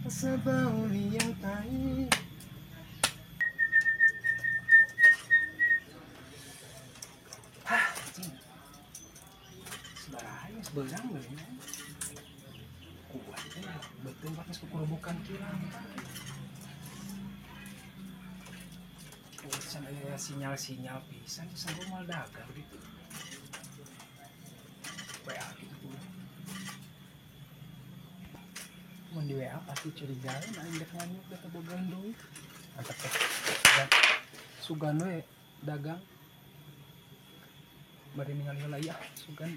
Sebau yang tai. Hah, anjing. Sabaraha beurang deui. Kuat teh, beuteung pakai kukurubukan kirang. Urusan aya sinyal-sinyal pisan sanggup mal dagang gitu. WA gitu tuh. Mun di WA pasti curiga aing dek nganyuk dek bogaan duit. Mantap teh. Sugan we dagang. Bari ningali heula ieu sugan.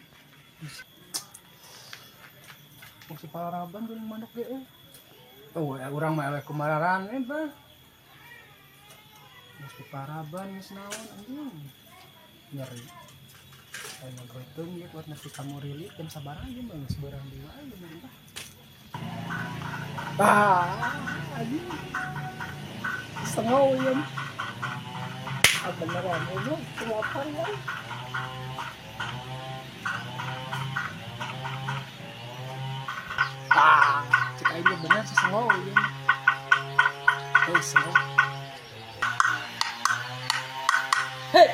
Mung si paraban geuning manuk ge euy. Oh, urang mah eleh kumararan bah. Geus diparaban geus naon anjing. Nyeri. Aing mah beuteung ieu kuat nepi ka murilit jam sabaraha ieu mah geus beurang deui wae mah. Ah, anjing. Setengah ieu. Ah beneran ieu lapar ya. Ah, cek aing bener si sengo ieu. Oh, sengo. Hei.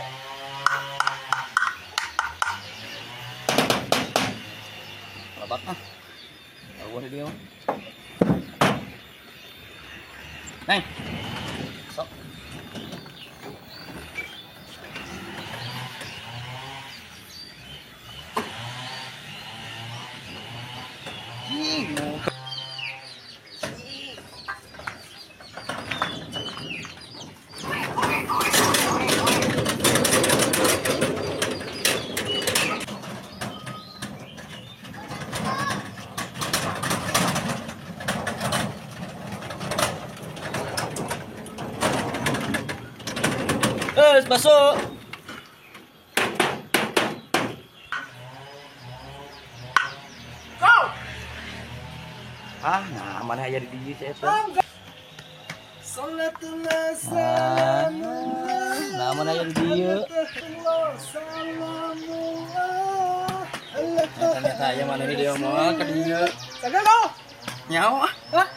Lebat ah. Tahu dia. Neng. Sok. Masuk. Go. Ah, nah mana aya di dieu si eta. Salatullah salamullah. Nah, mana aya di dieu? Salamullah. Ternyata aya mana di dieu mah ka dieu. Saga go. Nyaho ah. Hah?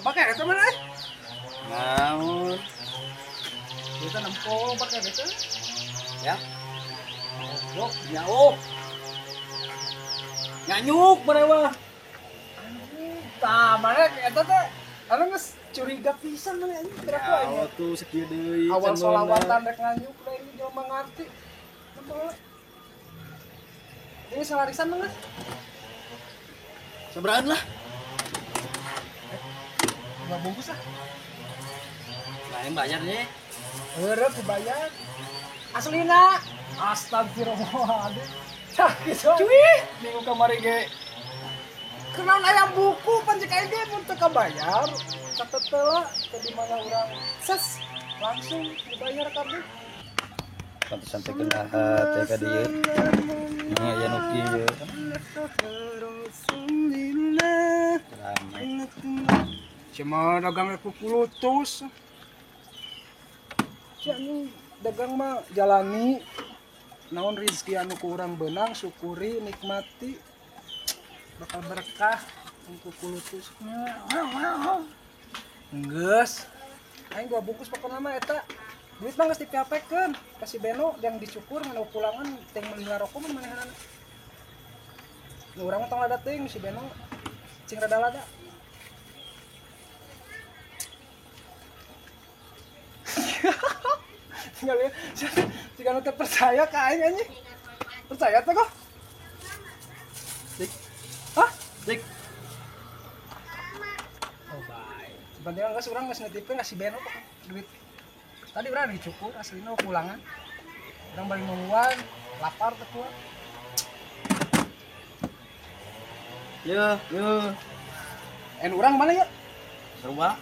Pakai eta mana? Naon? Kita nempo pakai itu ya. Yo, nyaho. Nganyuk mana mah. Tah, mana eta teh anu geus curiga pisan mana anjing gerak wae. Ya tuh sakieu deui. Awal solawatan rek nganyuk deui jelema ngarti. Nempo. Ini salarisan mah geus. Sabarahan lah. Dua bungkus lah. Nah, yang bayar nih. Heureuh dibayar. Aslina. Astagfirullahaladzim. Sakit cuy. Minggu kamari ge. Kenaon aya buku pan cek aing ge mun teu kabayar. Catet heula teu di mana urang ses langsung dibayar kabeh. Pantesan teh kena teh ka dieu. Ini aya nu kieu. Rame. Cuma dagang kukulutus. Anjing dagang mah jalani naon rezeki anu ku urang beunang syukuri nikmati bakal berkah untuk kulutus. Geus aing dua bungkus pokona mah eta duit mah geus dipiapekeun ka si Beno yang dicukur ngan pulangan teh meuli rokok mah manehanana. Nu urang mah tong lada teuing si Beno cing rada lada. Tinggal ya, jika nanti percaya ke aing anjing. Percaya teh kok? Dik. Hah? Dik. Oh baik. Sebenarnya geus urang geus nitipkeun ka si Beno duit. Tadi urang dicukur aslina pulangan. Urang bari nungguan, lapar teh kuat. Yo, yo. En urang mana ya? Sarua.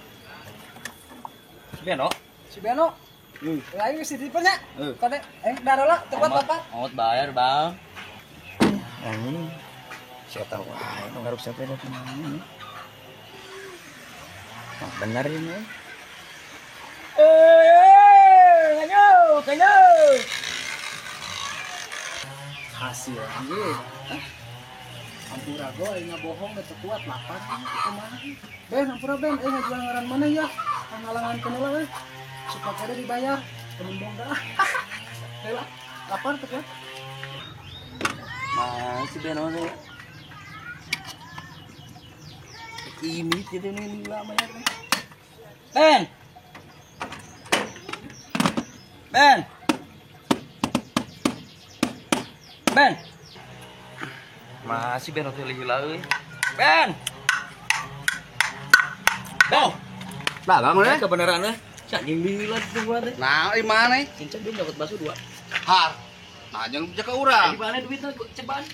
Si Beno. Si Beno. Ayo si tipenya. Kode darola tepat bapak. Ongot bayar, Bang. Anjing. Saya tahu wae nu ngarup siapa da kumaha. Nah, benar ini. Nganyuk, nganyuk. Hasil anjing. Murah go aing ngabohong teu kuat lapar kumaha. Ben hampura Ben, eh ngajual ngaran mana ya? Panghalangan heula we. Supaya ada dibayar, temen bongga. Heula, lapar teu kuat. Nah, si Beno teh. Ini gitu nih lama ya. Ben. Ben. Ben. Masih Ben teh lila euy. Ben. Ben. Nah, bangun eh. Kebenaran euy. Anjing lila tuh gua teh. Nah, di mana? Cincin belum dapat bakso 2. Har. Nah, jangan jaga urang. Di mana duitnya cobaan?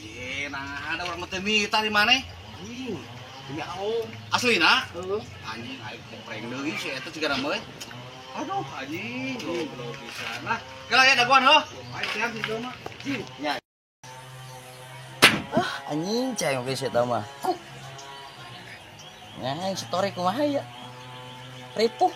Ye, nah ada orang teh mita di mana? Anjing. Demi Allah. Asli nah? Heeh. Anjing aing teh prank deui si eta sigana mah. Aduh, anjing goblok pisan. Nah, kela ya daguan heuh. Aing sehat di mah. Jing. Nya. Ah, anjing cai oge si eta mah. Nya, aing story kumaha ya? Ripuh.